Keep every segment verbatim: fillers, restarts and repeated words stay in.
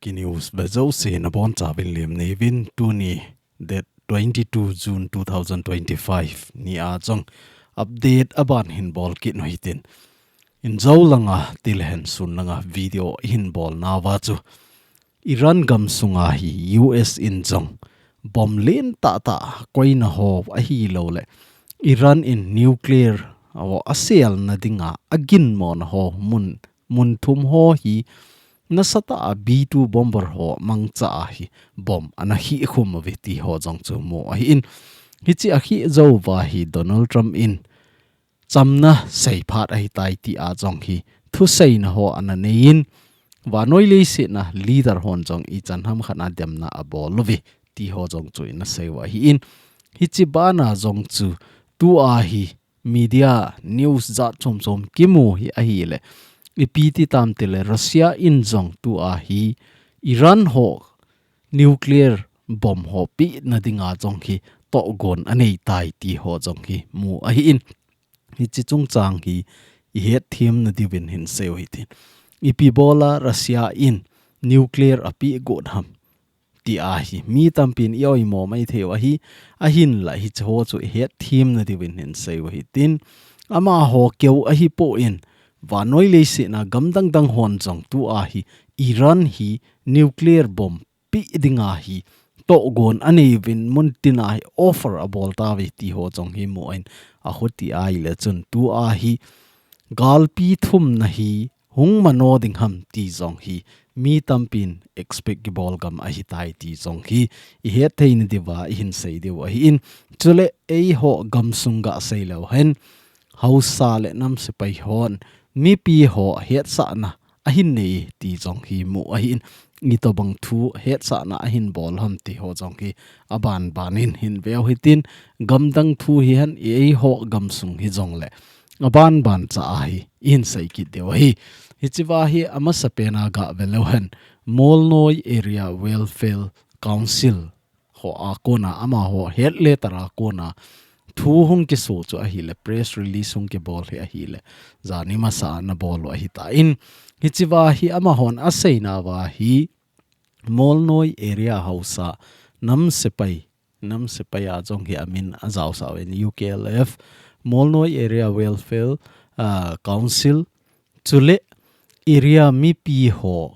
Kuki News ve jouse nabonchauvin lemna neiyuvin, tuni date twenty-two June two thousand twenty-five nia jong update aban hin bol kit u hitin. Injo langa tilehen sun langa video ihin bolnauva chu Iran gamsunga hi U S in jong bomb lentah tah koina ho ahilouleh Iran in nuclear ho aselna dinga aginmona ho mun, mun thum ho hi nasatah a B two bomber ho mangcha a hi bomb ana khihkhum uve ti ho jong chu mu ahin. Hiche akhih jouva hi Donald Trump in chamna seiphat ahitai tia jong hi thuseina ho ana neiyin, vannoi leiset a leader hon jong ichan ham khat a demna abol uve ti ho jong chu ina seiu ahin. Hiche bana jong chu tua hi media news jat chom chom kimu hi ahileh, ipi ti tam tileh Russia in jong tua hi Iran ho nuclear bomb ho pehna dinga jong hi tohgon aneitai ti ho jong hi mu ahin. Hiche chungchang hi ihet themna diuvin hin seiu hitin. Ipi bola Russia in nuclear apeh got ham tia hi mi tampin i-oimo maitheiu ahi, ahinlah hiche ho chu ihet themna diuvin hin seiu hitin. Amaho keu ahipon, vannoi leiset a gam dang dang hon jong tua hi Iran hi nuclear bomb peh dinga hi tohgon aneiyuvin muntina hi offer abol tauve ti ho jong hi mu ahin, akhuti ahileh chun tua hi galpi thumna hi hung mano ding ham ti jong hi mi tampin expect kibol gam ahitai ti jong hi ihet theina diuva ihin sei diu ahin. Chuleh eiho gamsung gasei leuhen, haosa le nam sepai hon mipi ho hetsahna ahin nei ti jong hi mu ahin. Itobang thu hetsahna ahin bol ham ti ho jong hi aban banin hin veu hitin, gam dang thu hihen eiho gamsung hijongleh aban ban cha a hi ihin sei kit diu ahi. Hichea hi amasapen a gave leuhen, Molnoi Area Welfare Council ho a kona, amaho head letter a kona thu hung kiso chu ahileh, press release hung kibol hi ahileh, jani masa ana bol u ahitan. Hichea hi amahon aseinauva hi Molnoi area haosa nam sepai, nam sepai a jong hi amin ajaosah uvin, U K L F, Molnoi Area Welfare, ah, Council, chuleh area mipi ho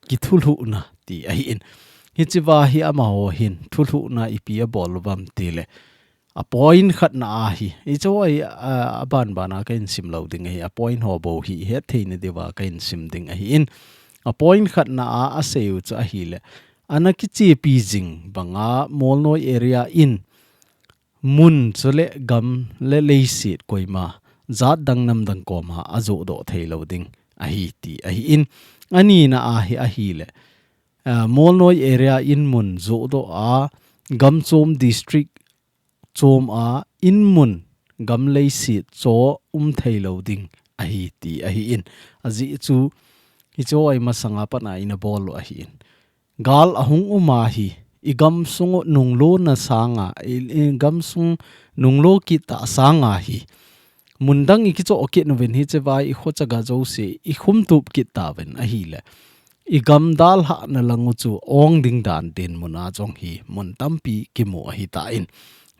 kithulhuhna ti ahin. Hichea hi amaho hin thulhuhna ipi abol uvam tileh, a point khatna a hi, hichea hi, a, aban ban a kahin sim lou ding ahi, a point ho bou hi ihet theina diuva kahin sim ding ahin. A point khatna a aseiu chu ahileh, ana kichepi jing banga Molnoi area in mun chuleh gam le leiset koima jat dang nam dang koma ajohdoh theilou ding ahi ti ahin. Anina a hi ahileh, ah, Molnoi area in mun johdoh a, gam chom district chom a in mun gam leiset cho um theilou ding ahi ti ahin. Ajeh chu hichea hi masanga pat a ina bol u ahin. Gal ahung um a hi, igamsung u nunglo na sanga, i, igamsung nunglo kit tah sanga hi, mun dang ikichoh kit uvin, hichea hi ikhochaga jouse ikhumtup kit tauvin ahileh, igam dalhahna lang u chu ong ding dan dinmun a jong hi mun tampi kimu ahitan.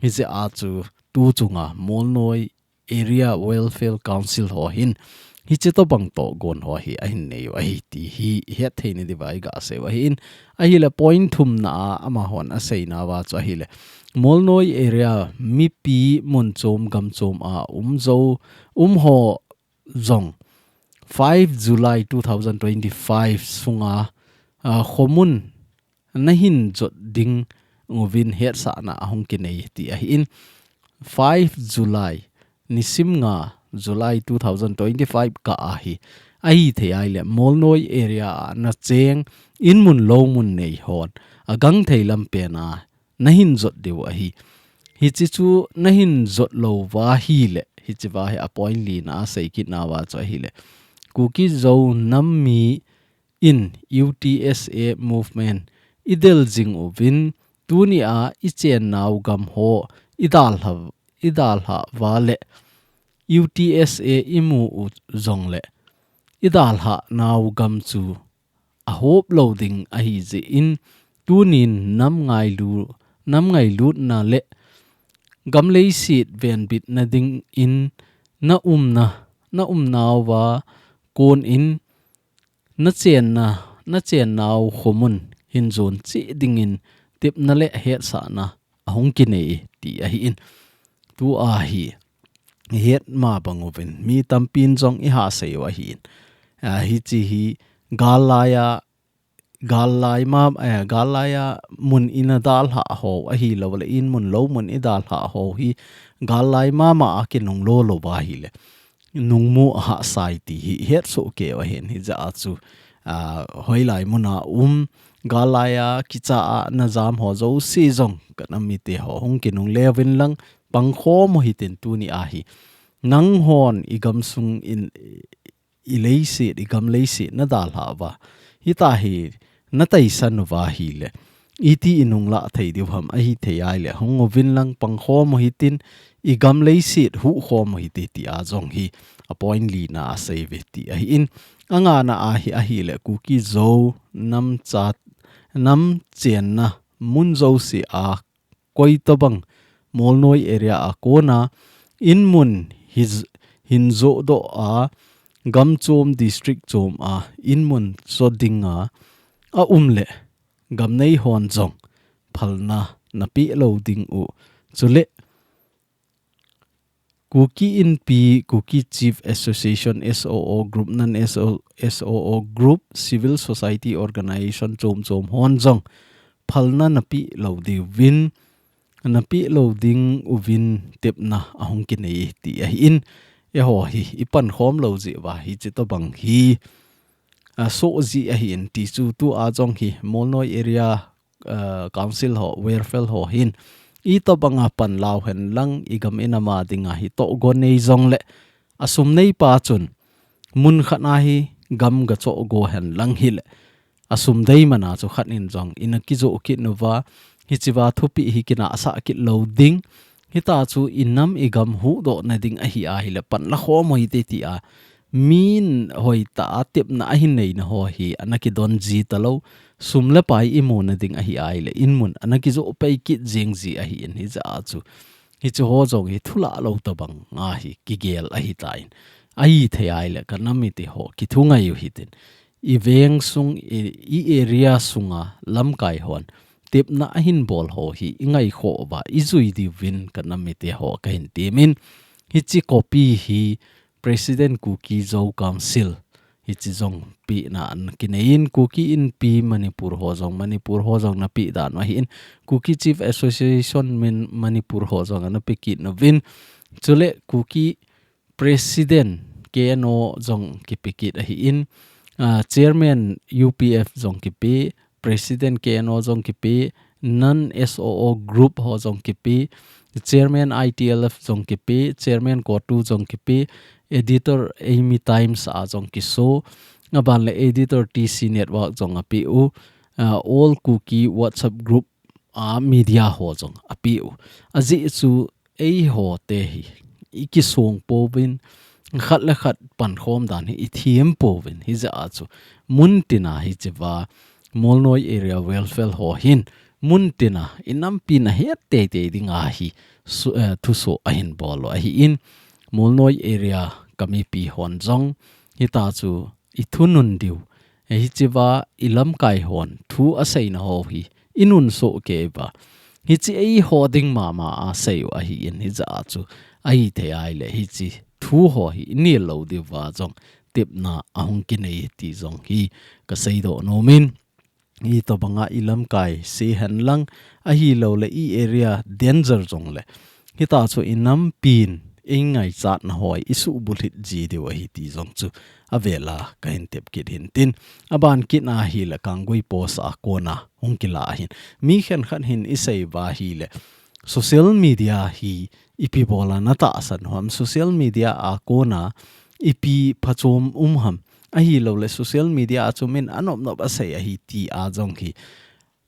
Hichea chu tu chunga Molnoi Area Welfare Council ho hin hiche tobang tohgon ho hi ahin neiu ahi ti hi ihet theina diuva igaseiu ahin. Ahileh point thumna a amahon aseinauva chu ahileh, Molnoi area mipi mun chom gam chom a um jou, um ho jong five July two thousand twenty-five sunga, ah, khomun nahin jot ding uvin hetsahna ahung kinei ti ahin. Five July, nisim nga July two thousand twenty-five kah a hi, ahithei ahileh Molnoi area a nacheng in mun lou mun nei hon agangthei lampen a nahin jot diu ahi. Hiche chu nahin jot louva ahileh, hichea hi a point lina a seikitnauva chu ahileh, Kuki Zo nam mi in U T S A movement idel jing uvin, tunia ichennau gam ho idalha, idalhah uva leh U T S A imu u jongleh, idalhahnau gam chu ahop lou ding ahi jeh in, tunin nam ngailu, nam ngailutna le gam leiset venbitna dingin na umna, na umnauva konin na chenna, na chennau khomun hin jon cheh dingin tepna le hetsahna ahung kinei ti ahi in. Tua hi het ma bang uvin mi tampin jong i ha sei u ahi in. A, hiche hi gal laia, gal lai ma, eh, gal laia mun ina dalha ho ahi lou le in mun lou mun i dalha ho hi gal lai mama a kinung lou lou va hi le. Nungmu aha sai ti hi het soh kei u ahin hijeh a chu, a, hoilai muna um, gal laia kicha a na jam ho jouse jong ka nam mite ho hung kinungle uvin lang pangkhom u hitin tuni a hi. Nanghon i gamsung in, i leiset, i gam leiset na dalha uva. Hita hi na taisan uva hi le. Iti i nunglah thei diu ham ahi thei ai le. Hung uvin lang pangkhom u hitin i gam leiset huhkhom u hite ti a jong hi a point lina a sei uve ti ahi in. A ngana a hi ahi le Kuki Zo nam cha, nam chenna mun jouse a koi tobang Molnoi area a kona in mun hi j-, hin joh doh a gam chom district chom a in mun chot ding a, a um le gam nei hon jong phalna na pe lou ding u. Chule Kuki Inpi, Kuki Chief Association, S O O Group, nan S O, S O O Group, Civil Society Organization chom chom hon jong phalna na pe lou diuvin, na pe lou ding uvin tepna ahung kinei ti ahi in, eiho hi i pankhom lou jeh uva hiche tobang hi, a, soh jeh ahi in ti chu tua jong hi Molnoi area, a, council ho, welfare ho hin itobang a pan lau hen lang i gam i nam a ding a hi tohgon nei jong le a sum nei pa chun mun khat na hi gam ga choh go hen lang hi le a sum dei mana chu khat in jong ina kijoh kit uva, hiche va thupi hi kina sah kit lou ding. Hita chu i nam i gam huhdoh na ding ahi a hi le pan la khom u hite ti a. Min hoitah a tepna ahin neina ho hi ana kidon ji ta lou. Sum le pai i mu na ding ahi a hi le in mun ana kijoh pai kit jeng ji ahi in hijeh a chu. Hiche ho jong hi thulah lou tobang a hi kigel ahi tan. Ahi thei a hi le ka nam mite ho kithu ngai u hitin. I veng sung, i, i area sunga lamkai hon tepna ahin bol ho hi i ngaikhoh uva i jui diuvin ka nam mite ho ka hin temin. Hiche copy hi President Kuki Zo Council hiche jong pehna ana kinei in Kuki Inpi Manipur ho jong, Manipur ho jong na peh dan u ahi in Kuki Chief Association min Manipur ho jong ana pe kit uvin. Chule Kuki President K N O jong kipe kit ahi in, ah, Chairman U P F jong kipe, President K N O jong kipe, nan S O O Group ho jong kipe, Chairman I T L F jong kipe, Chairman Kotu jong kipe, Editor Eimi Times a jong kiso, aban le Editor T C Network jong ape u, ah, All Kuki WhatsApp Group a media ho jong ape u. Ajeh chu eiho te hi i kisong pouvin, khat le khat pankhom dan hi i them pouvin, hijeh a chu mun tina hiche va Molnoi area welfare ho hin mun tina i nampi na het teitei ding a hi su-, eh, thuso ahin bol u ahi in Molnoi area ka mipi hon jong hita chu i thunun diu. Hiche va i lamkai hon thu aseina ho hi i nunsoh kei uva. Hiche eiho ding mama a sei u ahi in hijeh a chu ahi thei a hi le hiche thu ho hi i nel lou diuva jong tepna ahung kinei ti jong hi ka seidoh nom in. Itobang a i lamkai se hen lang ahi lou le i area danger jong le. Hita chu i nampin i ngaichatna ho i suhbulhit ji diu ahi ti jong chu avel a ka hin tep kit hin tin. Aban kit na hi le Kanggui Post a kona hung kila hin. Mi khenkhat hin i sei uva hi le social media hi ipi bol a na tahsan u ham, social media a kona ipi phachom um ham. Ahi lou le social media a chu min anop nop a sei ahi ti a jong hi.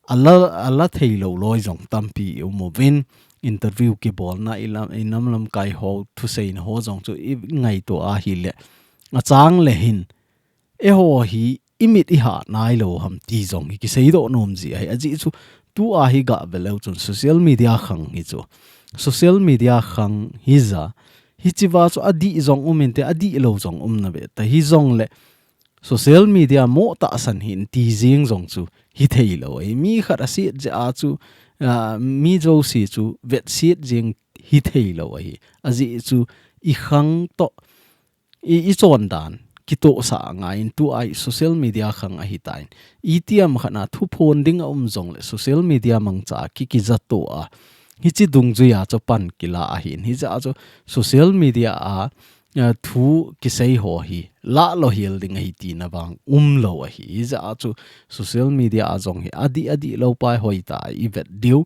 Ala, ala thei lou loi jong tampi i um uvin, interview kibolna i lam, i nam lamkai ho thuseina ho jong chu i ngaito a hi le. Achang le hin, eiho hi imit iha nailou ham ti jong hi kiseidoh nom ji ahi. Ajeh chu tua hi gah veleu chun social media khang hi chu. Social media khang hi ja. Hichea chu adih jong um inte, adihlou jong um nave. Tahi jongle social media mo tahsan hih in ti jing jong chu hithei lou ahi. Mi khat aset jeh a chu, ah, mi jouse chu vetset jing hithei lou ahi. Ajeh chu ikhang toh i, ichondan kitohsah angaiyin tua hi social media khang ahitan. Itiham khat na thuphon ding aum jongle social media mangcha a ki, kijatoh a. Hiche dungjuia chu pan kila ahin. Hijeh a chu social media a, eh, thu kisei ho hi lah lohel ding ahi tina vang umlou ahi. Hijeh a chu social media a jong hi adih, adihlou pa hi hoitah a ivet diu.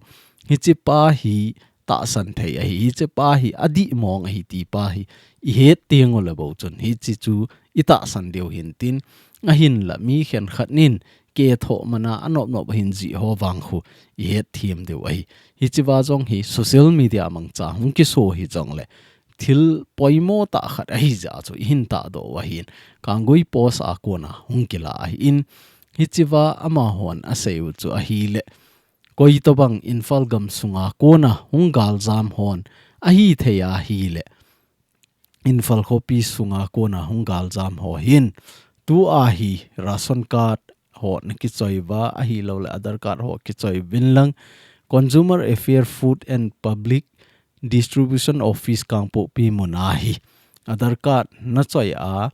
Hichepa hi tahsan thei ahi, hichepa hi adih mong ahi tipa hi ihet teng uleh bou chun hiche chu itahsan diu hintin, ahinla mi khenkhat nin kethoh mana anop nop ahin jih ho vang khu ihet them diu ahi. Hichea jong hi social media mangcha hung kiso hijongle thil poimo tah khat ahi jeh a chu ihin tahdoh u ahin, Kanggui Post a kona hung kila ahin, hichea amahon asei u chu ahile, koitobang Imphal gam sunga kona hung galjam hon ahithei ahile, Imphal khopi sunga kona hung galjam ho hin tua hi ration card ho nakichoi uva ahilouleh Aadhaar card ho kichoi uvin lang, Consumer Affair, Food and Public Distribution Office Kangpokpi muna hi Aadhaar card nachoi a,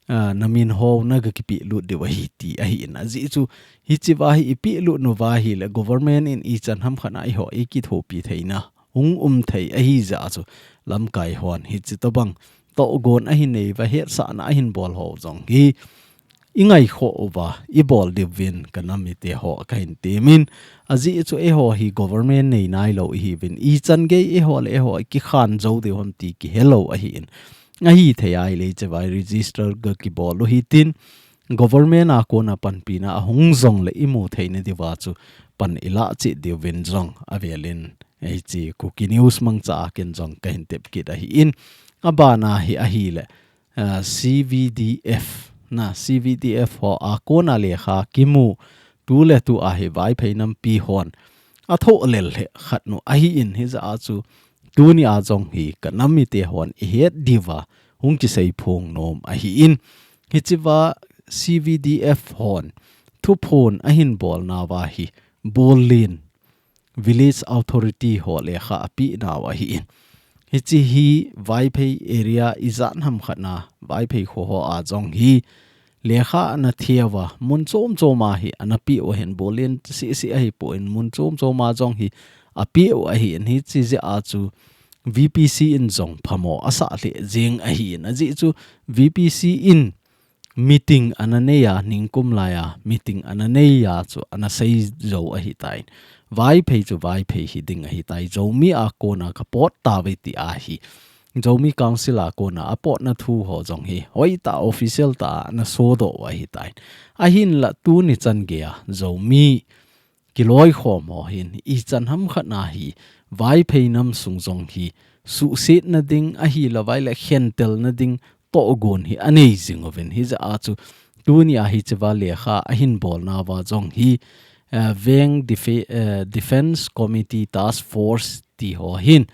ah, namin ho naga kipehlut diu ahi ti ahin. Ajeh chu hichea hi ipehlut uva ahile government in ichan ham khat na eiho eikithopi theina hung um thei ahi jeh a chu lamkai hon hiche tobang tohgon ahin nei uva, hetsahna ahin bol ho jong hi ingaikhoh uva ibol diuvin kanam mite ho kahin temin, ajeh chu eiho hi government nei nailou ihiuvin, ichan gei eiho le eiho ikikhen jou diu ham ti kihelou ahin. Ahithei ahile hichea hi register ga kibol u hitin, government a kona panpina ahung jongle imu theina diuva chu pan ilah cheh diuvin jong avelin, hiche Kuki News mangcha a ken jong kahin tep kit ahin. Abana hi ahile, ah, C V D F na, C V D F ho a kona lekha kimu tuletu ahi Vaiphei nampi hon athoh lel lheh khat nu ahin, hijeh a chu tunia jong hi kanam mite hon ihet diuva hung kiseiphong nom ahin. Hichea C V D F hon thuphon ahin bolnauva hi Bollin Village Authority ho lekha apehnau ahin. Hiche hi Vaiphei area ijat ham khat na Vaiphei kho ho a jong hi lekha ana theuva, mun chom chom a hi ana peh u ahin, Bollin seh seh ahipon mun chom chom a jong hi apeh u ahin, hiche jeh a chu V P C in jong phamo asah lheh jeng ahin, ajeh chu V P C in meeting ana neiya, ningkum laiya meeting ana neiya chu ana seijou ahitan. Vaiphei chu Vaiphei hiding ahitai, Zomi a kona kapot tauve ti ahi. Zomi Council a kona apotna thu ho jong hi hoitah official tah a ana sodoh u ahitan. Ahinla tuni chan geiya Zomi kiloikhom ho hin ichan ham khat na hi Vaiphei nam sung jong hi suhsetna ding ahilouva ahile khentelna ding tohgon hi anei jing uvin, hijeh a chu tunia hichea lekha ahin bolnauva jong hi, eh, Veng Defe-, eh, Defence Committee Task Force ti ho hin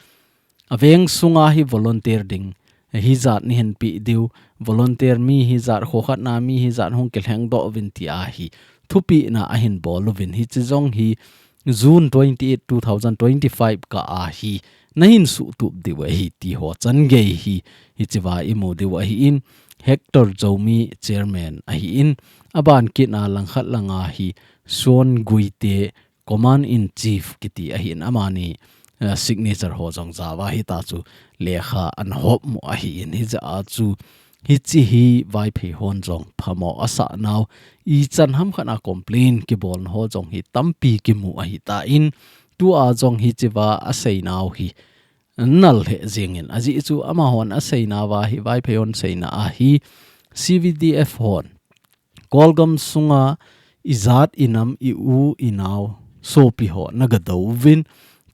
aveng sunga hi volunteer ding hijat neihin peh diu, volunteer mi hijat, kho khat na mi hijat hung kilhengdoh uvin ti ahi thupehna ahin bol uvin, hiche jong hi June twenty-eight, two thousand twenty-five kah a hi nahin suhtup diu ahi ti ho chan gei hi hichea imu diu ahin, Hector Zomi chairman ahin, aban kit a langkhat langa hi Suan Guite Command in Chief kiti ahin, amani, eh, signature ho jong jao a hitia chu lekha ana hop mu ahin, hijeh a chu hiche hi Vaiphei hon jong phamo asah nau, ichan ham khat na complain kibolna ho jong hi tampi kimu ahitan, tua jong hichea aseinau hi nal lheh jengin, ajeh chu amahon aseinauva hi, Vaiphei hon seina a hi C V D F hon Kolgam sunga ijat inam i u inao sopi ho naga douvin,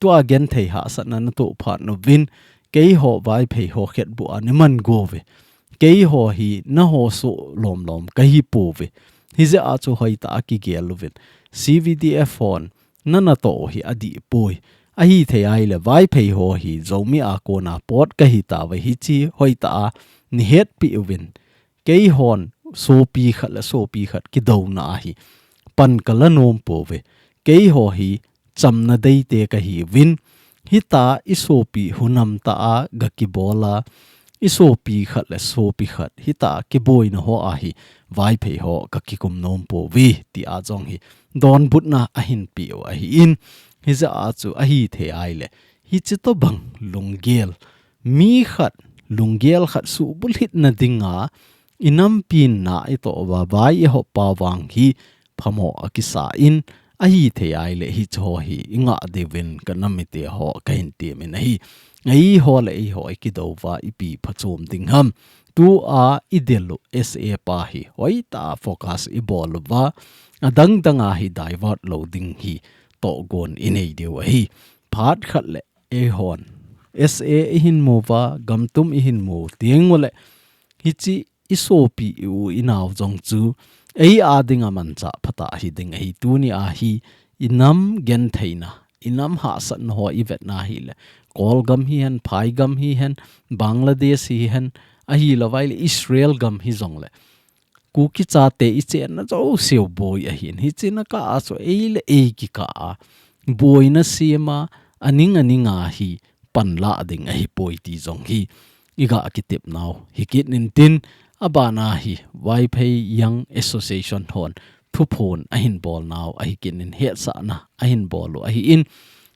tua genthei hahsatna natoh phat nauvin, keiho Vaiphei ho khetbuh a neiman gouve. Keiho hi naho soh lom lom kahi pouve. Hijeh a chu hoitah a kigel uvin. C V D F hon, na natoh u hi adih poi. Ahithei ahile Vaiphei ho hi Zomi a kona pot kahi tauve, hichi hoitah a nei hetpeh uvin. Keihon sopi khat le sopi khat kidouna ahi. Pan kala nom pouve. Keiho hi chamna deite kahiuvin. Hitah i sopi hunam tah a gakibol a, i sopi khat le sopi khat hitah a kiboina ho ahi, Vaiphei ho kakikum nom pouve, tia jong hi donbutna ahin peh u ahin. Hijeh a chu ahithei ahile, hichi tobang lunggel, mi khat lunggel khat suhbulhitna dinga, i nampin na i toh uva, vai i hop uva vang hi phamo akisa in, ahithei ahile hichi ho hi i ngah diuvin ka nam mite ho kahin temin ahi. Eiho le eiho i kidou uva ipi phachom ding ham. Tua i del u S A pa hi hoitah a focus i bol uva, adang dang a hi divert lou ding hi tohgon i nei diu ahi. Phat khat le eihon S A i hin mu uva, gamtum i hin mu teng ule, hichi i sopi i u i nao jong chu ei a dinga manchah phatah hiding ahi. Tuni a hi i nam gentheina, i nam hahsatna ho i vetna ahile, Kawl gam hihen, Phai gam hihen, Bangladesh hihen, ahilou vaile Israel gam hijongle, Kuki chate i chenna jouseu boi ahin. Hichi na kah a chu ei le ei kikah a boina sem a, aning aning a hi panla ding ahipoi ti jong hi i gah kitep nau hi kit in tin, abana hi Vaiphei Young Association hon thuphon ahin bol nau ahi kit in, hetsahna ahin bol u ahin.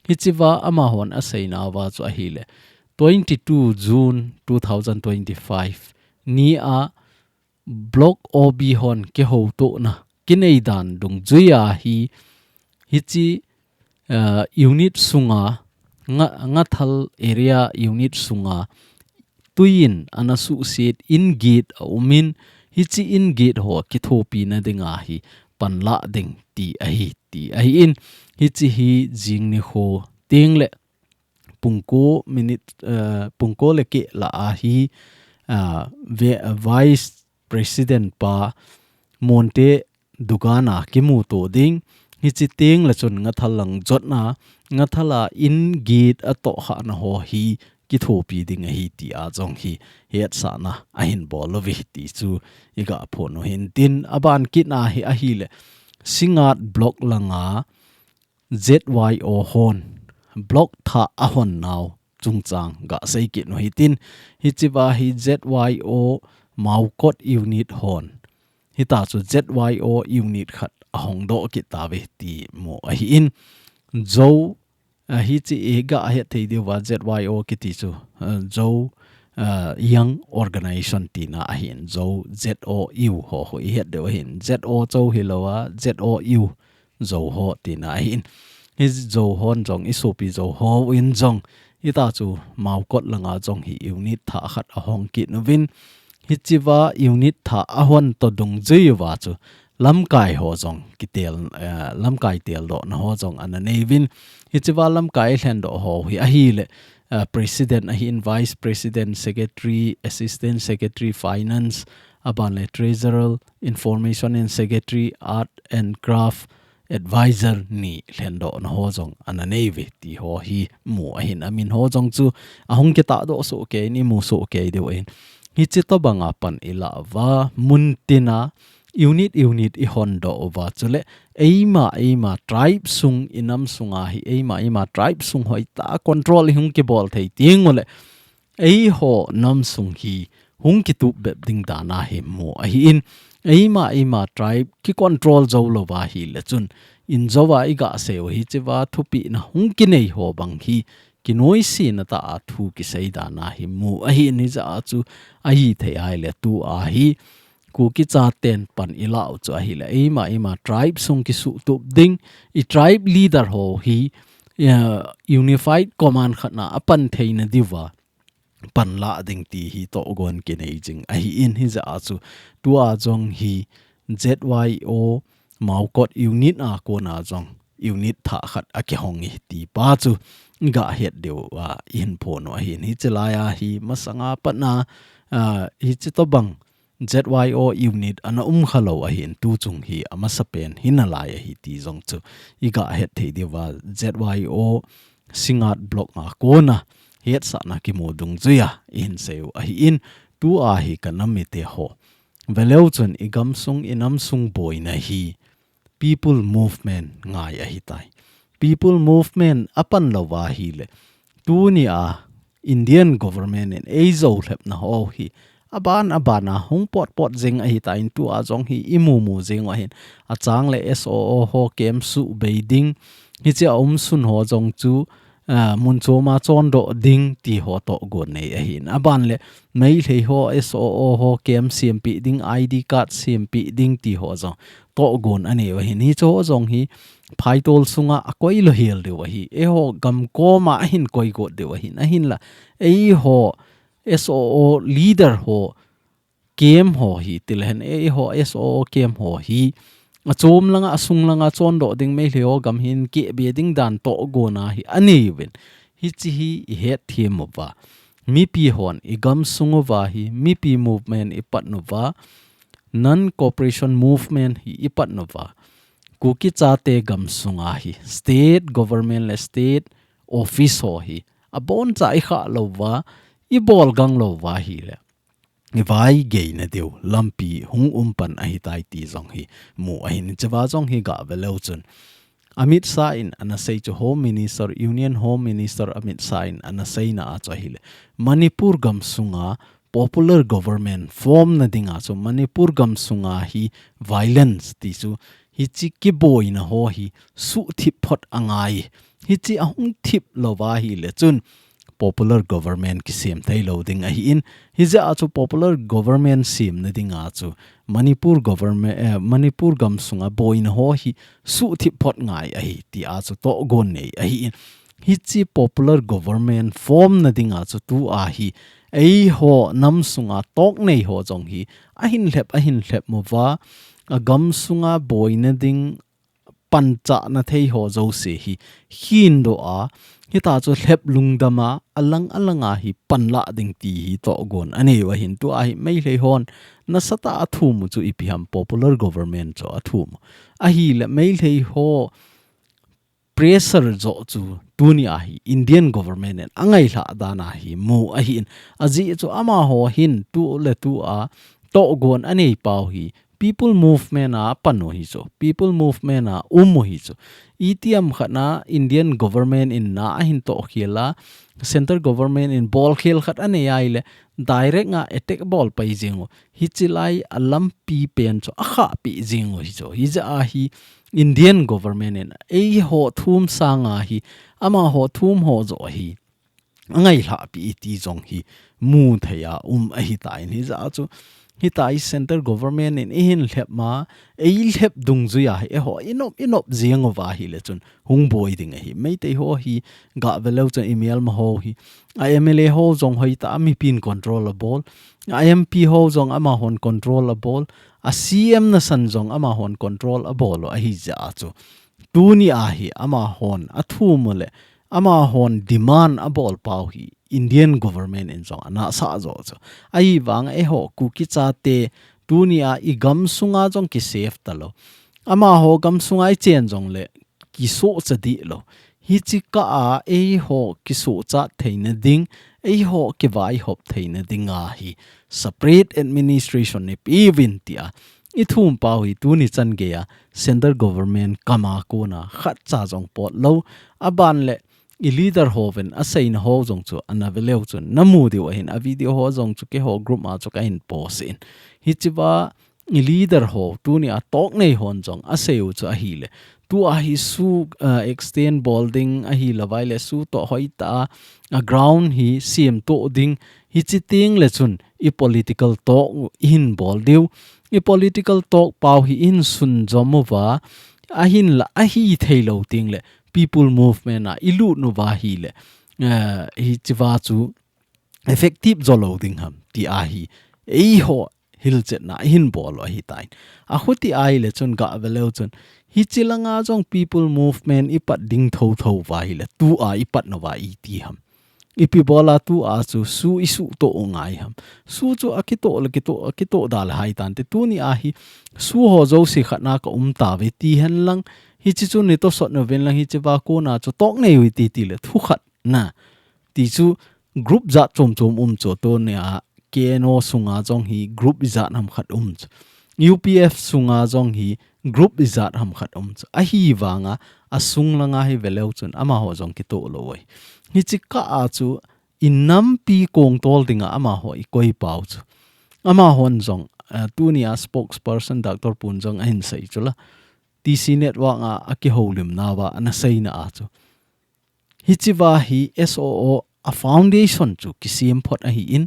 Hichi uva amahon asei nauva chu ahile, twenty-two June two thousand twenty-five ni a Block O B hon kihoutohna kinei dan dungjui a hi, hichi, eh, unit sunga, Nga-, Ngathal area unit sunga tui in ana suhset in get a um in, hichi in get ho kithopina dinga hi panla ding ti ahi, ti ahin. Hichi hi jing nikho teng le pung ko minute, eh, pung ko le keh lah a hi, ah, ve-, Vice President pa Monte dukan a kimuto ding. Hichi teng le chun Ngathal lang jotna, Ngathal a in get atoh khahna ho hi kithopi ding ahi tia jong hi hetsahna ahin bol uve ti chu i gah phon u hin tin, aban kit a hi ahile Singngat block langa Z Y O hon block thah ahon nau chungchang gah sei kit u hitin, hichi uva hi Z Y O Maokot unit hon, hita chu Z Y O unit khat ahong doh kit tauve ti mu ahin. Zo, ah, hichi i gah het thei diu va Z Y O kiti chu, ah, Zo, ah, Young Organization tina ahin. Zo Z O U ho, ho i het diu ahin. Z O Zo hilou a, Z O U Zo ho tina ahin. Hi Zo hon jong, i sopi Zo ho in jong, hita chu Maokot langa jong hi unit thah khat ahong kit uvin. Hichi uva unit thah ahon to dungjui uva chu lamkai ho jong kitel, eh, lamkai teldohna ho jong ana nei uvin. Hichi uva lamkai lhendoh ho hi ahile, eh, President ahin, Vice President, Secretary, Assistant Secretary, Finance, aban le Treasurer, Information and Secretary, Art and Craft, Advisor ni lhendohna ho jong ana nei uve ti ho hi mu ahin, amin ho jong chu ahung kitahdoh soh kei in, i mu soh kei diu ahin. Hichi tobanga pan i lah uva, mun tina unit unit i hondoh uva, chule eima eima tribe sung, i nam sunga hi eima eima tribe sung hoitah a control i hung kibol thei teng ule, eiho nam sung hi hung kitup bep ding dan a hi mu ahin, eima eima tribe kicontrol jou louva ahile chun, in jouva i gah sei u hichi uva thupehna hung kinei ho bang hi kinoisena tah a thu kisei dan a hi mu ahin, hijeh a chu ahithei ahile tua hi Kuki chaten pan i lah u chu ahile eima eima tribe sung kisuhtup ding, i tribe leader ho hi, eh, unified command khat na apan theina diuva panla ding ti hi tohgon kinei jing ahin, hijeh a chu tua jong hi Z Y O Maokot unit a kona jong unit thah khat akihong e ti pa chu i gah het diu a i hin phon u ahin. Hichi lai a hi masanga pat na, ah, hichi tobang Z Y O unit ana um khalou ahin, tu chung hi amasapen hinalai ahi ti jong chu iga het thei diuva, Z Y O Singngat block a kona hetsahna kimu dungjuia ihin seiu ahin, tua hi kanam mite ho, veleu chun igamsung inamsung boina hi People Movement ngai ahitai. People Movement apan louva ahile, tunia Indian government in eijou lhepna ho hi aban aban a hung potpot jing ahitan, tua jong hi imumu jing u ahin, achang le S O O ho camp suhbei ding, hiche a umsun ho jong chu, ah, mun chom a chondoh ding ti ho tohgon nei ahin. Aban le Meitei ho S O O ho camp sempeh ding, I D card sempeh ding ti ho jong tohgon anei u ahin. Hiche ho jong hi phaitol sunga akoi louhel diu ahi. Eiho gamkom a ahin koi got diu ahin. Ahinla, eiho S O O leader ho camp ho hi, tilehen eiho S O O camp ho hi, achom langa, asung langa chondoh ding, Meitei ho gam hin kehbe ding dan tohgon a hi anei uvin. Hiche hi ihet them uva, mipi hon igamsung uva hi, Mipi Movement ipat uva, Non-Cooperation Movement hi ipat uva, Kuki chate gamsunga hi, state government le state office ho hi, aboncha ikhah louva, ibol gang louva ahile, ivaigeina diu lampi hung um pan ahitai ti jong hi mu ahin. Hichea jong hi gave leu chun, Amit Shah in ana sei chu, Home Minister, Union Home Minister Amit Shah in ana seina a chu ahile, Manipur gamsunga popular government form na dinga chu, Manipur gamsunga hi violence ti chu, hiche kiboina ho hi suhthip phot angai. Hiche ahung thip louva ahile chun popular government kisem thei lou ding ahin. Hijeh a chu popular government semna dinga chu Manipur government, eh, Manipur gamsunga boina ho hi suhthip phot ngai ahi, tia chu tohgon nei ahin. Hiche popular government form na dinga chu tua hi eiho nam sunga toh nei ho jong hi ahin lhep, ahin lhep uva, agamsunga boina ding panchah na thei ho jouse hi khindoh a, hitia chu lhep lungdam a, alang alanga hi panlah ding ti hi tohgon anei u ahin. Tua hi Meitei hon nasatah a athum u chu ipi ham, popular government chu athum u. Ahile Meitei ho pressure joh chu tunia hi Indian government in angailhah dan a hi mu ahin. Ajeh chu amaho hin tu le tua tohgon anei pau hi People Movement a pan u hi chu, People Movement a um u hi chu. Itiham khat na Indian government in na ahin tohkhel a, central government in bolkhel khat anei ahile, direct a attack bol pai jing u. Hiche lai a lampi pen chu akhahpi jing u hi chu. Hijeh a hi Indian government in eiho thum sanga hi, amaho thum ho joh hi angailhahpi ti jong hi mu thei a um ahitan. Hijeh a chu, hitia hi central government in eihin lhep ma, eilhep dungjuia hi eiho inop, inop jing uva ahile chun hung boi ding ahi. Meitei ho hi gave leu chun imelma ho hi, a M L A ho jong hoitah a mipin control abol, a M P ho jong amahon control abol, a C M nasan jong amahon control abol u ahijeh a chu, tunia hi amahon athum u le amahon demand abol pau hi Indian government in jong anasah joh chu. Ahivang eiho Kuki chate tunia igamsunga jong kisafe talou, amaho gamsunga ichen jongle kisohcha dih lou. Hiche kah a eiho kisohcha theina ding, eiho kivaihop theina dinga hi separate administration neipeuvin tia ithum pau hi tuni chan geia central government kama kona khatcha jong potlou. Aban le i leader hovin aseina ho jong chu ana ve leu chun namu diu ahin, a video ho jong chu keiho group ma chu kahin post in. Hichea i leader ho tunia toh nei hon jong asei u chu ahile, tua hi SoO, ah, extend bol ding ahilouva ahile SoO toh hoitah a, a ground hi semtoh ding, hiche teng le chun i political talk ihin bol diu, i political talk pau hi ihin sunjom uva, ahinla ahithei lou teng le People Movement a ilut uva ahile, eh, hichea chu effective jo lou ding ham, tia hi eiho hilchetna ahin bol u ahitan. Achuti ahile chun gave leu chun, hiche langa jong People Movement ipat ding thotho uva ahile, tua ipat nauva iti ham. Ipi bola tua chu SoO isuhtoh u ngai ham. SoO chu akitoh le kitoh, akitoh da le hai tante. Tuni a hi SoO ho jouse khatna ka um tave ti hen lang. Hiche chu neitosot nauvin lang hiche va kona chu toh nei u hite ti le thu khat na. Ti chu group jat chom chom um chu tuni a K N O sunga jong hi group ijat ham khat um chu. U P F sunga jong hi group ijat ham khat um chu. Ahivanga asung langa hi veleu chun amaho jong kitoh lou ahi. Hiche kah a chu inampi kongtol dinga amaho ikoi pau chu. Amahon jong, eh, tuni a spokesperson Doctor Pun jong ahin sei chu la. T C Network a akihoulimna va ana seina a chu. Hiche va hi SoO a foundation chu kisem phot ahin,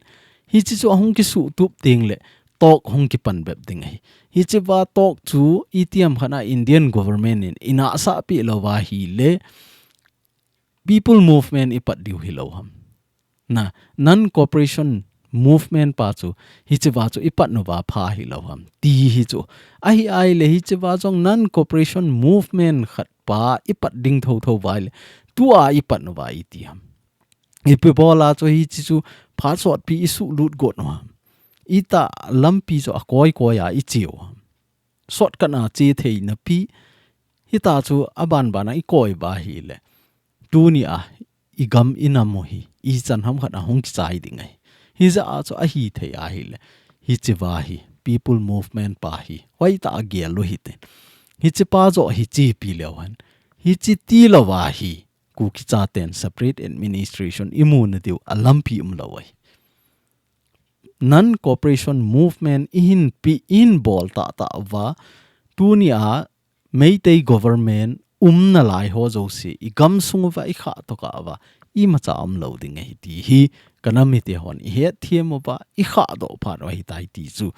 hiche chu ahung kisuhtup teng le talk hung kipan bep ding ahi. Hiche va talk chu itiham khat a Indian government in inahsah peh lou va hile People Movement ipat diu hilou ham. Na, non-cooperation movement pa chu, hiche va chu ipat nauva pha hilou ham. Ti hi chu. Ahi ahile hiche va jong non-cooperation movement khat pa ipat ding thotho va ahile. Tua ipat nauva iti ham. Ipi bola chu hiche chu phat sotpi isuhlut got nau ham. Itih lampi chu akoi koi a icheu ham. Shortcut a che thei napi. Hita chu aban ban a ikoi va hile. Tuni a igam inam u hi ichan ham khat a hung kichai ding ahi. Hijeh a chu ahithei ahile. Hiche va hi People Movement pa hi hoitah a gel u hite. Hiche pa joh hi chepi leu hen. Hiche tilou va hi Kuki chaten separate administration imu nadiu a lampi umlou ahi. Non-cooperation movement ihin pe, ihin bol tahtah uva, tuni a Meitei government umna lai ho jouse, igamsung uva, ikhah tokah uva, imacha umlou ding ahi ti hi, kanam mite hon ihet them uva, ikhah doh phat u ahitai ti chu,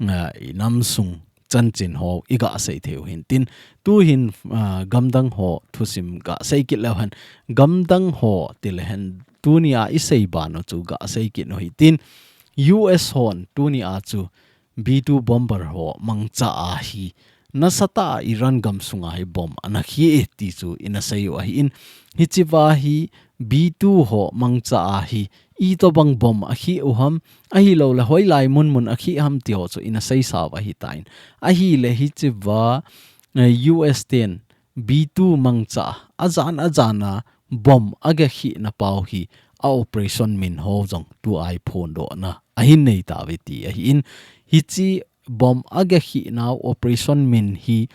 ah, inamsung chanchin ho iga sei thei u hintin, tuhin, ah, gamdang ho thusim ga sei kit leu hen, gamdang ho ti le hen, tuni a isei ban u chu ga sei kit u hitin, U S hon tuni a chu B two bomber ho mangcha a hi, nasatah a Iran gamsung a hi bomb ana khi e ti chu ina sei u ahin, hiche va hi B two ho mangcha a hi, itobang bomb akhi u ham, ahilou le hoilai mun mun akhi ham ti ho chu ina seisa u ahitan. Ahile hiche va, eh, U S ten B two mangcha a jan a jan a bomb aga khina pau hi a operation min ho jong tua iphondohna ahin nei tauve ti ahin. Hiche bomb aga khinau operation min hi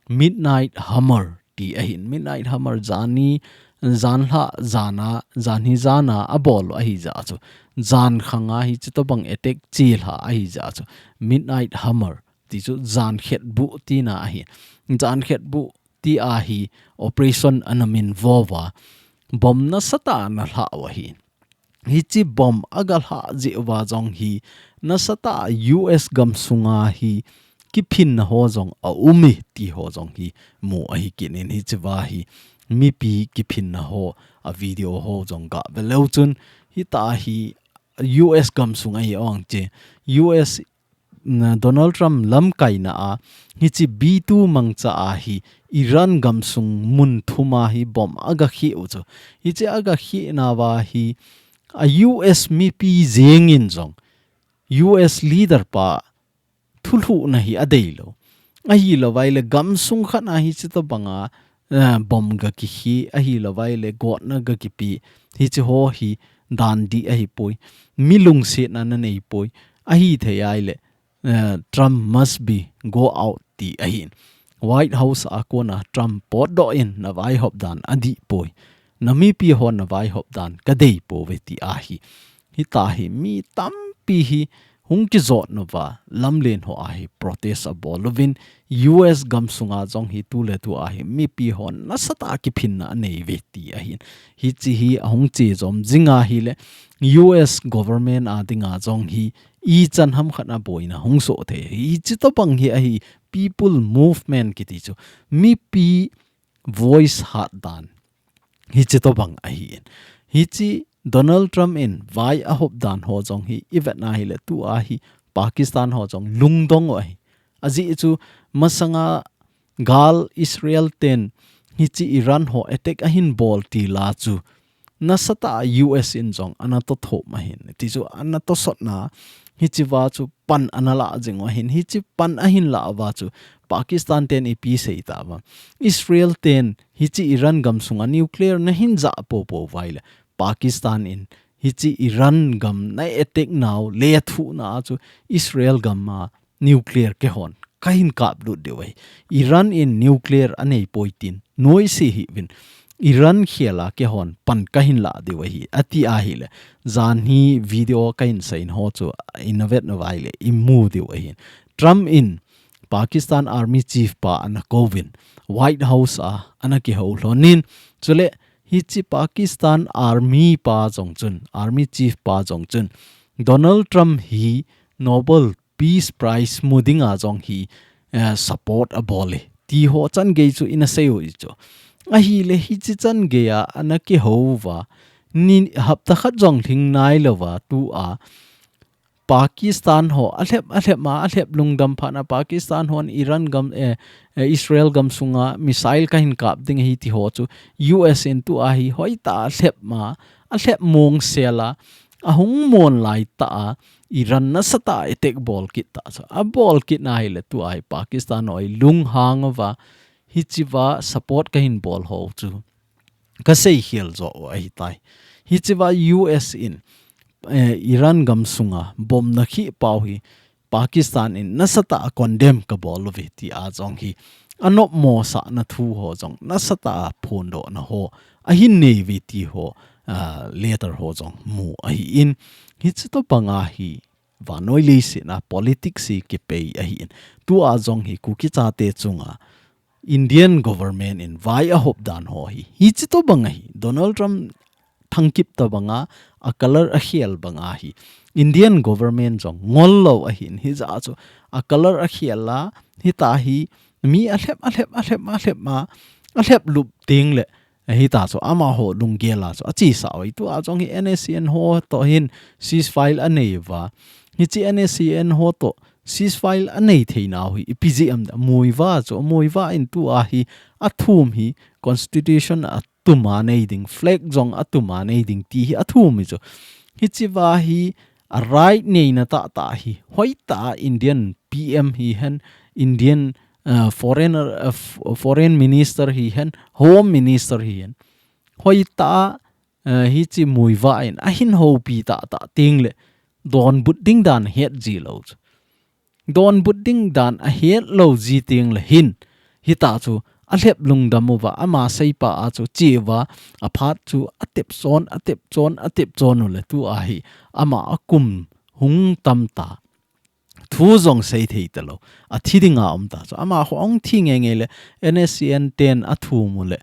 Midnight Hammer ti ahin. Midnight Hammer jani, janhi jana, janhi jana abol u ahijeh chu, jankhang a hiche tobang attack chelha ahijeh chu, Midnight Hammer ti chu jankhetbuh tina ahi. Jankhetbuh ti a hi operation ana minvo uva, bomb nasatah a ana lhah u ahi. Hiche bomb aga lhah jeh uva jong hi, nasatah a U S gamsung a hi kiphinna ho jong aum e ti ho jong hi mu ahi kit in, hiche va hi mipi kiphinna ho a video ho jong ga ve leu chun, hita hi U S gamsung ahi ong che, U S na Donald Trump lamkaina a, hiche B two mangcha a hi Iran gamsung mun thum a hi bomb aga khi u chu. Hiche aga khinauva hi a U S mipi jeng in jong U S leader pa thulhuhna hi adeilou. Ahilou vai le gamsung khat a hiche tobang a, eh, bomb ga kikhi, ahilou vai le gotna ga kipe, hiche ho hi dan dih ahipoi. Mi lungsetna nanei poi. Ahithei ahile, eh, Trump must be go out ti ahin. White House a kona Trump potdoh in, navaihop dan adih poi. Namipi hon navaihop dan kadei pouve ti ahi. Hita hi mi tampi hi hung kijot nauva, lamlen ho a hi protest abol uvin, U S gamsung a jong hi tuletu a hi mipi hon nasatah a kiphinna anei uve ti ahin. Hiche hi ahung che jom jing ahile, U S government a dinga jong hi ichan ham khat a boina hung soh thei. Hiche tobang hi ahi, people movement kiti chu. Mipi voice hat dan. Hiche tobang ahin. Hiche Donald Trump in vai ahop dan ho jong hi ivet na hile, tua hi Pakistan ho jong lungdong u ahi. Ajeh chu masanga gal Israel ten hiche Iran ho attack ahin bol tila chu nasatah a U S in jong ana tothom ahin. Tichu ana tosotna, hichea chu pan ana la jing u ahin. Hiche pan ahin la uva chu Pakistan ten ipi sei tauvam. Israel ten hiche Iran gam sunga nuclear nahin jah popo uva ahile, Pakistan in hiche Iran gam na attack nau, lethuhna a chu Israel gam a nuclear keihon kahin kaplut diu ahi. Iran in nuclear anei poi tin, noise hih uvin. Iran khel a keihon pan kahin la diu ahi, ati ahile, janhi video kahin seiyin ho chu ina vet nauva ahile imu diu ahin. Trump in Pakistan Army Chief pa ana kouvin, White House a ana kihou lhonin. Chule hiche Pakistan Army pa jong chun, Army Chief pa jong chun, Donald Trump hi Nobel Peace Prize mu dinga jong hi, eh, support abol e, ti ho changei chu ina sei u ahi chu. Ahile hiche changei a ana kihou uva, ni hapta khat jong lhing nailouva tua Pakistan ho alhep, alhep ma, alhep lungdam phat na Pakistan hon Iran gam, eh, eh, Israel gam sunga missile kahin kap ding ahi ti ho chu U S in tua hi hoitah a alhep ma, alhep mong sela, ahung mon laitah a Iran nasatah a attack bol kit ta chu. Abol kit na ahile tua hi Pakistan ho hi lunghang uva, hichea support kahin bol ho chu kasei khel jo u ahitai. Hichea U S in, eh, Iran gam sunga bomb ana khih pau hi Pakistan in nasatah a condemn kabol uve tia jong hi anopmo sahna thu ho jong nasatah a phondohna ho ahin nei uve ti ho, ah, letter ho jong mu ahin. Hiche tobanga hi vannoi leiset a politics hi kipei ahin. Tua jong hi Kuki chate chunga Indian government in vai ahop dan ho hi, hiche tobang ahi. Donald Trump thangkip tobanga, a color akhel banga hi Indian government jong ngol lou ahin, hijeh a chu a color akhel a, hitia hi mi alhep, alhep, alhep, alhep ma, alhep lup ding le, hitia chu amaho lunggel a chu achesa u ahi. Tua jong hi N S C N ho toh hin ceasefire anei uva. Hiche N S C N ho toh ceasefire anei theinau hi ipi jeh ham, Muivah chu, Muivah in tua hi athum hi constitution a tuma nei ding, flag jong atuma nei ding ti hi athum hi chu. Hichea hi a right neina tahtah hi, hoitah a Indian P M hihen, Indian, uh, foreigner, uh, f-, foreign minister hihen, home minister hihen, hoitah a, uh, hiche Muivah in ahin houpi tahtah teng le, donbut ding dan het ji lou chu. Donbut ding dan ahet lou ji teng le hin, hitia chu alhep lungdam uva, ama seipa a chu che uva, aphat chu atep chon, atep chon, atep chon u le tua hi ama akum hung tam ta. Thu jong sei thei talou. Athi dinga um ta chu. Amaho ahung thi ngeingei le N S C N ten athum u le,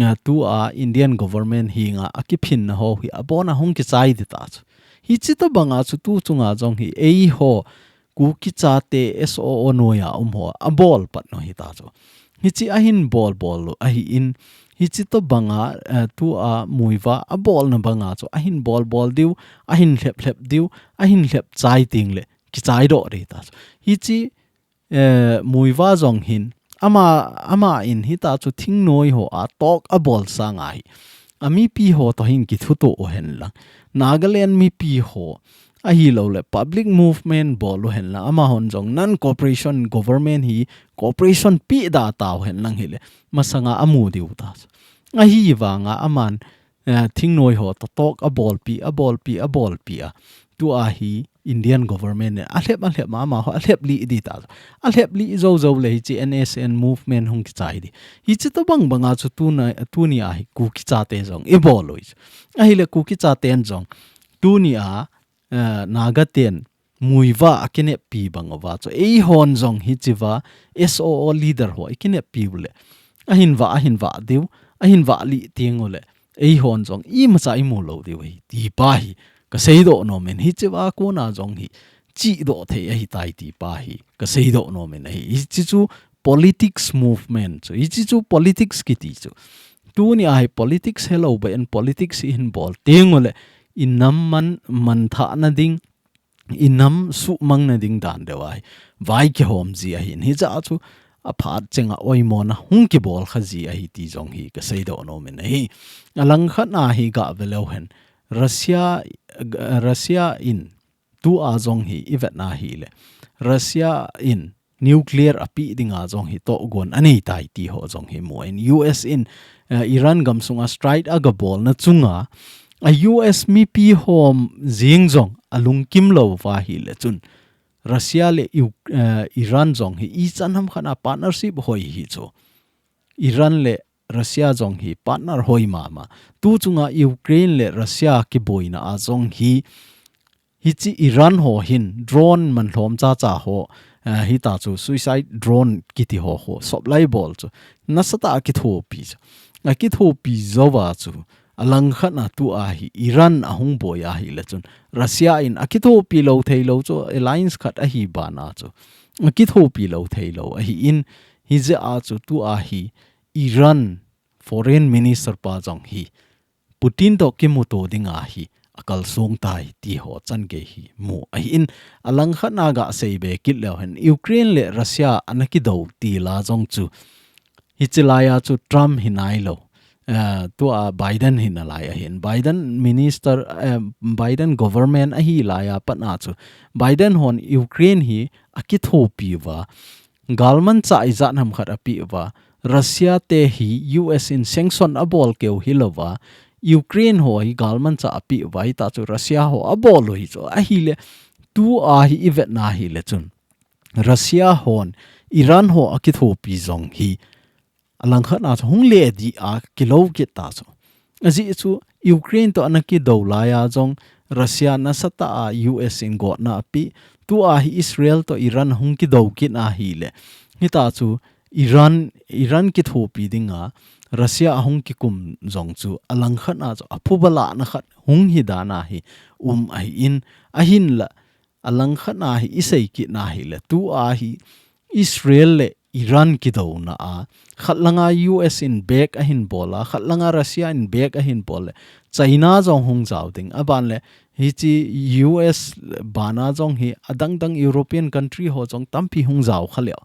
ah, tua Indian government henga akiphinna ho hi abon a hung kichai ding ta chu. Hiche tobanga chu tu chunga jong hi eiho Kuki chate S O O noiya um ho abol pat u ahi ta chu. Hiche ahin bol bol u ahin, hiche tobanga, eh, tua Muivah abolna banga chu ahin bol bol diu, ahin lhep lhep diu, ahin lhep chai teng le kichai doh ding ta chu. Hiche, eh, Muivah jong hin, ama, ama in hitia chu thingnoi ho a talk abol sanga hi, a mipi ho toh hin kithuto u hen lang, Nagaland mipi ho, ahilou le public movement bol u hen lang, amahon jong non-cooperation government hi cooperation pe da tau hen lang hile, masanga amu diu ta chu. Ahivanga aman, eh, thingnoi ho toh talk abolpi, abolpi, abolpi a, tua hi Indian government in alhep, alhep ma, amaho alhep lih ding ta chu. Alhep lih jou jou le hiche N S C N movement hung kichai ding. Hiche tobang banga chu tuna, tunia hi Kuki chate jong ibol u ahi chu. Ahile Kuki chaten jong tunia, eh, Naga ten Muivah akineppi bang uva chu, eihon jong hichea S O O leader ho ikineppi u le, ahin vah, ahin vah diu, ahin vah lih teng u le, eihon jong imacha imu lou diu ahi, ti pa hi kasei doh nom in. Hichea kona jong hi chihdoh thei ahitai, ti pa hi kasei doh nom in ahi. Hiche chu politics movement chu, hiche chu politics kiti chu. Tunia hi politics helou beh in politics ihin bol teng u le, inam man, manthahna ding, inam suhmangna ding dan deuh a hi vai kihom ji ahin. Hijeh a chu aphat chenga oimona hung kibol kha ji ahi ti jong hi kasei doh nom in ahi. Alangkhat a hi gah ve leu hen, Russia, Russia in tua jong hi i vet na hile, Russia in nuclear api dinga jong hi tohgon anei tai ti ho jong hi mu in, U S in, eh, Iran gamsunga strike aga bolna chunga, a U S mipi hom jing jong alungkim lou va hile chun, Russia le U-, eh, Iran jong hi ichan ham khat a partnership hoi hi chu. Iran le Russia jong hi partner hoi mama. Tu chunga Ukraine le Russia kiboina a jong hi, hichi Iran ho hin drone man lhom cha cha ho, eh, hita chu suicide drone kiti ho ho, soplai bol chu. Nasatah a kithopi chu. Akithopi jouva chu. Alangkhat a tua hi Iran ahung boi ahile chun, Russia in akithopi lou thei lou chu, alliance khat ahi bana chu. Akithopi lou thei lou ahi in, hijeh a chu tua hi Iran Foreign Minister pa jong hi Putin toh kimuto dinga hi akalsong tai ti ho changei hi mu ahi in, alangkhat a gah sei be kit leu hen, Ukraine le Russia ana kido ti la jong chu, hichi laia chu Trump hi nai lou, eh, tua Biden hi nalai ahin, Biden minister, eh, Biden government ahi laia pat a chu Biden hon Ukraine hi akithopi uva, galmanchah ijat ham khat api uva, Russia te hi U S in sanction abol keu hilouva, Ukraine ho hi galmanchah api uva, hita chu Russia ho abol u hi chu. Ahile, tua hi i vet na hile chun, Russia hon Iran ho akithopi jong hi, alangkhat a chu hung le di a kilou kit ta chu. Ajeh chu Ukraine toh ana kido laia jong Russia nasatah a U S in gotna api, tua hi Israel toh Iran hung kido kit ahile, hita chu Iran, Iran kithopi dinga Russia ahung kikum jong chu alangkhat a chu aphuba lahna khat hung hi dan ahi um ahi in, ahinla alangkhat a hi i sei kit na hile, tua hi Israel le Iran kidona a, khat langa U S in back ahin bol a, khat langa Russia in back ahin bol le, China jong hung jao ding, aban le, hichi U S bana jong hi adang dang European country ho jong tampi hung jao kha leu.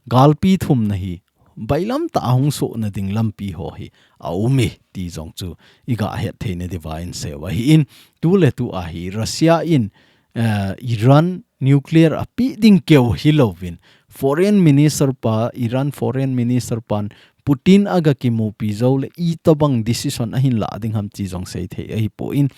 Galpi thumna hi, bailam tah a hung sohna ding lampi ho hi, aum e ti jong chu i gah het theina diuva in sei u ahi in, tu le tua hi Russia in, eh, Iran nuclear api ding keu hilouvin, Foreign Minister pa, Iran Foreign Minister pan Putin aga kimupi jou le itobang decision ahin lah ding ham ti jong sei thei ahi poi in,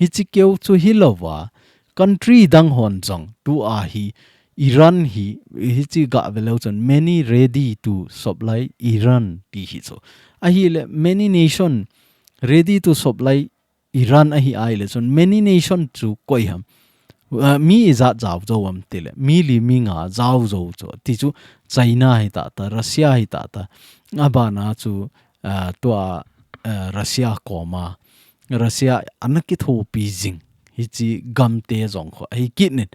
hichi keu chu hilouva, country dang hon jong tua hi Iran hi, hichi gah ve leu chun many ready to supply Iran ti hi chu. Ahile many nation ready to supply Iran ahi ahile chun many nation chu koi ham. Ah, mi ijat jao jou ham tile, mi li mi nga jao jou chu. Ti chu China hi tata, Russia hi tata. Abana chu, ah, tua, ah, Russia koma, Russia ana kithopi jing hichi gamte jong kho ahi kit in.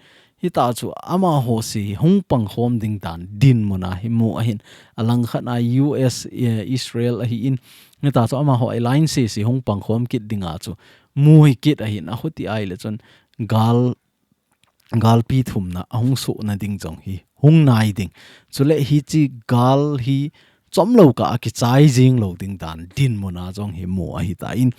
Hita chu amaho se hung pangkhom ding dan dinmun a hi mu ahin, alangkhat a U S, eh, Israel ahi in, hita chu amaho alliance se hung pangkhom kit dinga chu mu hi kit ahin, ahuti ahile chun gal, galpi thumna ahung sohna ding jong hi hung nai ding. Chule hichi gal hi chomlou kah a kichai jing lou ding dan dinmun a jong hi mu ahi tan,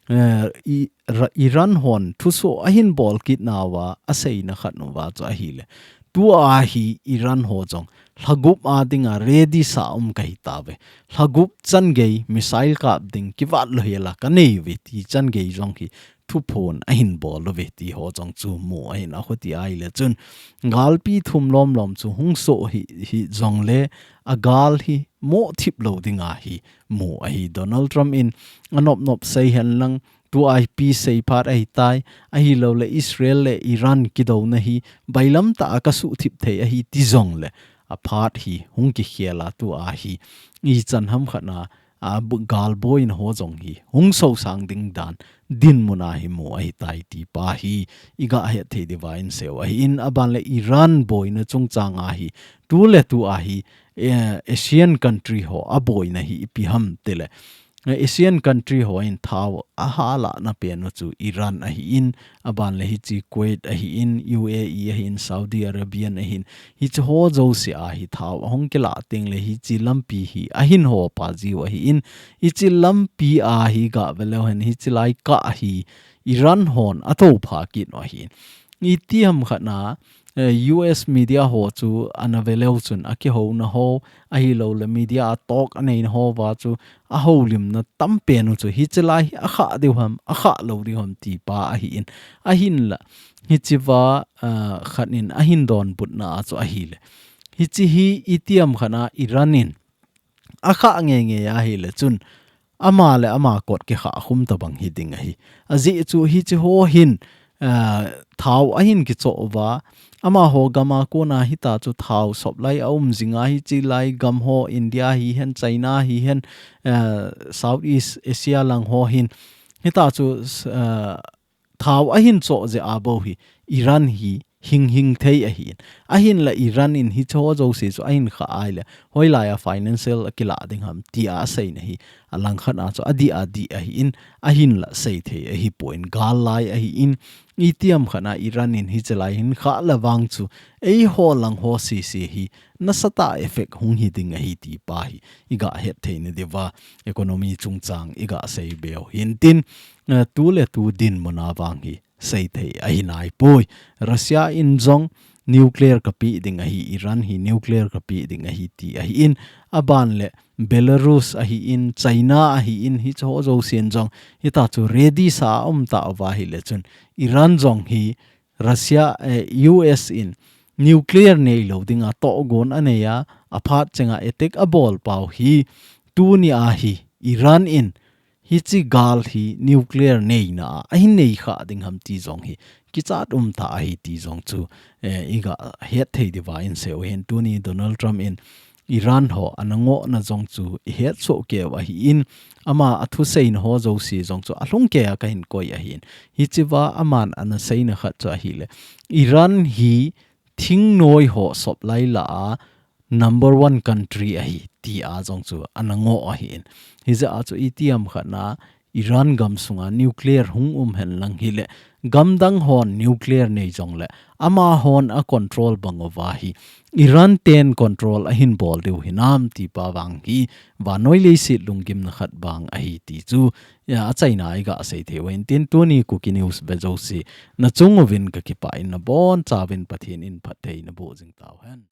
eh, i, Ra-, Iran hon thusoh ahin bol kit nauva, aseina khat nauva chu ahile, tua hi Iran ho jong lha gup a dinga ready sa um kahi tauve. Lha gup changei missile kap ding kivat lou hela kanei uve ti changei jong hi thuphon ahin bol uve ti ho jong chu mu ahin, ahuti ahile chun galpi thum lom lom chu hung soh hi, hi jongle agal hi mo thip lou dinga hi mu ahi. Donald Trump in anop nop sei hen lang, tua hi peace sei phat ahi tai, ahilouleh Israel le Iran kidona hi bailam tah a kasuh thip thei ahi ti jongle aphat hi hung kikhel a, tua hi ichan ham khat na a bu-, gal boina ho jong hi hung sosang ding dan dinmun a hi mu ahi tai ti pa hi i gah het thei diuva in sei u ahi in, aban le Iran boina chungchang a hi tu le tua hi, eh, Asian country ho aboina hi ipi ham tile, Asian country hon thao ahalahna pen u chu Iran ahin, aban le hiche Kuwait ahin, U A E ahin, Saudi Arabian ahin, hiche ho jouse a hi thao ahung kilah teng le hiche lampi hi ahin hopa jiu ahin, hiche lampi a hi gah ve leu hen hiche lai kah hi Iran hon athou pha kit u ahin. Itiham khat na, eh, U S media ho chu ana ve leu chun akihouna ho, ahilou le media a talk aneina ho va chu aholimna tam pen u chu hiche lai hi akhah diu ham, akhah lou diu ham ti pa ahin. Ahinla, hiche va, ah, khat in ahin donbutna a chu ahile. Hiche hi itiham khat na Iran in akhah ngeingei ahile chun, ama le ama kot kikhah khum tabang hiding ahi. Ajeh chu hiche ho hin, ah, thao ahin kichoh uva, amaho gam a kona hita chu thao supply aum jinga hiche lai gam ho India hihen, China hihen, ah, Southeast Asia lang ho hin, hita chu, ah, thao ahin choh jeh a bou hi Iran hi hing hing thei ahin. Ahinla Iran in hiche ho jouse chu ahin khah ahile, hoilai a financial akilah ding ham tia aseina hi, alangkhat a chu adih adih ahin, ahinla sei thei ahipon, gal lai ahin, itiham khat na Iran in hiche lai hin khah le vang chu, eiho lang ho sese hi, nasatah a effect hung hiding ahi ti pa hi, igah het theina diuva, economy chungchang igah sei beu hintin, eh, tu le tu dinmun a vang hi, sei thei ahi naipoi. Russia in jong nuclear kapeh ding ahi, Iran hi nuclear kapeh ding ahi ti ahin, aban le Belarus ahin, China ahin, hiche ho jousen jong, hita chu ready sa aum tauva ahile chun, Iran jong hi Russia, eh, U S in nuclear neilou dinga tohgon anei a, aphat chenga attack abol pau hi, tuni a hi Iran in hiche gal hi nuclear neina a, ahin nei khah ding ham ti jong hi, kichat umtah ahi ti jong chu, eh, igah het thei diuva inseiyu hin tuni Donald Trump in Iran ho ana ngohna jong chu ihet soh keiyu ahin, ama athuseina ho jouse jong chu alhung keiya kahin koi ahin. Hiche va aman ana seina khat chu ahile, Iran hi thingnoi ho supply lah a number one country ahi, tia jong chu ana ngoh ahin. Hijeh a chu itiham khat na Iran gam sunga nuclear hung um hen lang hile, gamdang hon nuclear nei jongle, amahon acontrol bang uva hi, Iran ten control ahin bol diu hinam ti pa vang hi, vannoi leiset lunggimna khat vang ahi ti chu, ya, achaina igah sei theiyu hintin tuni Kuki News ve jouse, nachung uvin kakipah in nabonchauvin Pathen in phatthei naboh jing tauhen.